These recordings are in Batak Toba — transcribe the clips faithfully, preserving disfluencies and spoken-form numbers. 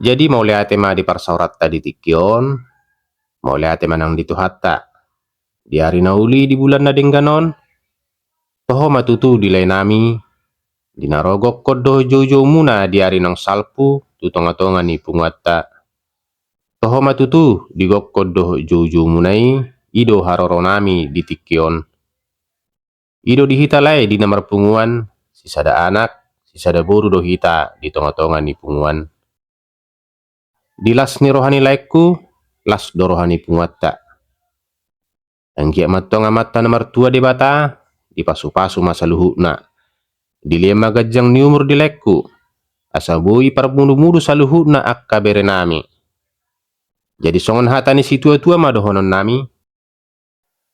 Jadi mauliate ma di parsaoranta di tingki on, mauliate ma nang di Tuhanta. Di ari na uli di bulan na denggan on, toho ma tutu di laenami, di na ro gokkon dohot joujoumuna di ari naung salpu tu tongatonga ni punguanta. Toho ma tutu di gokkon dohot joujoumuna i, i do haroronami di tingki on. I do di hita lae di na marpunguan, sisada anak, sisada boru do hita di tongatonga ni punguan. Di las ni roha ni laengku, las do roha ni punguanta. Anggiat ma antong Amanta na martua Debata, dipasupasu ma saluhutna. Dilehon ma ganjang ni umur di laengku, asa boi parmudumudu saluhutna angka berenami. Jadi songon hata ni situatua ma dohononnami: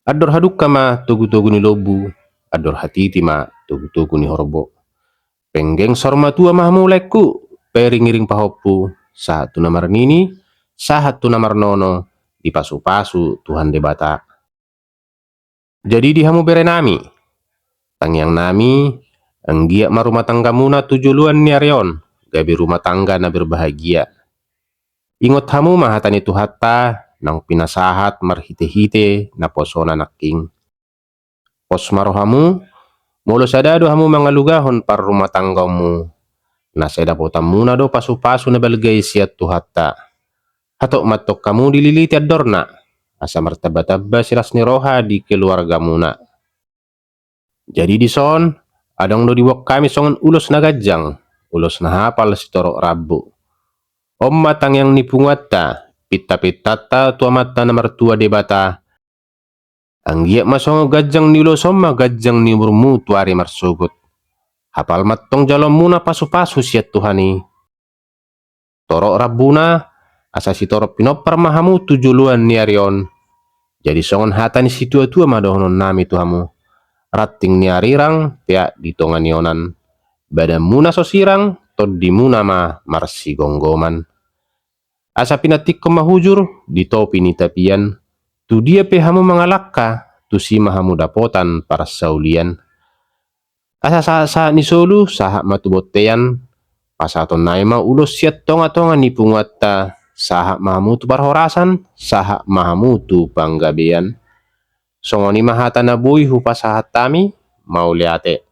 Andor hadungka ma togutogu ni lombu, andor hatiti ma togutogu ni horbo. Penggeng saur matua ma hamu laengku, pairingiring pahompu, sahat tu na marnini, sahat tu na marnono, dipasupasu Tuhan Debata. Jadi di hamu berenami, tangiangnami, anggiat ma rumah tanggamuna tu joloan ni ari on gabe rumah tangga na berbahagia. Ingot hamu ma hata ni Tuhanta naung pinasahat marhitehite naposona nangkin. Pos ma rohamu, molo sada do hamu mangalugahon parrumahtanggaonmu, na sai dapotanmuna do pasupasu na balga i sian Tuhanta. Hatop ma antong hamu dililiti andorna, asa martambatamba silas ni roha di keluargamuna. Jadi dison, adong do diboan hami songon ulos na ganjang, ulos na hapal sitorop rambu. On ma tangiang ni punguanta, pintapintanta tu Amanta na martua Debata. Anggiat ma songon ganjang ni ulos on ma ganjang ni umurmu tu ari marsogot. Hapal ma antong jaloonmuna pasupasu sian Tuhan i. Torop rambuna, asa sitorop pinompar ma hamu tu joloan ni ari on. Jadi songon hata ni situatua ma dohononnami tu hamu: Ranting ni arirang peak di tonga ni onan. Badanmuna so sirang, tondimuna ma marsigomgoman. Asa pinantikhon ma hujur di topi ni tapian, tu dia pe hamu mangalangka, tusi ma hamu dapotan parsaulian. Asa sahatsahat ni solu sahat ma tu bontean, pasahatonnami ma ulos sian tongatonga ni punguanta, sahat ma hamu tu parhorasan, sahat ma hamu tu panggabean. Songon i ma hata na boi hupasahat hami, mauliate.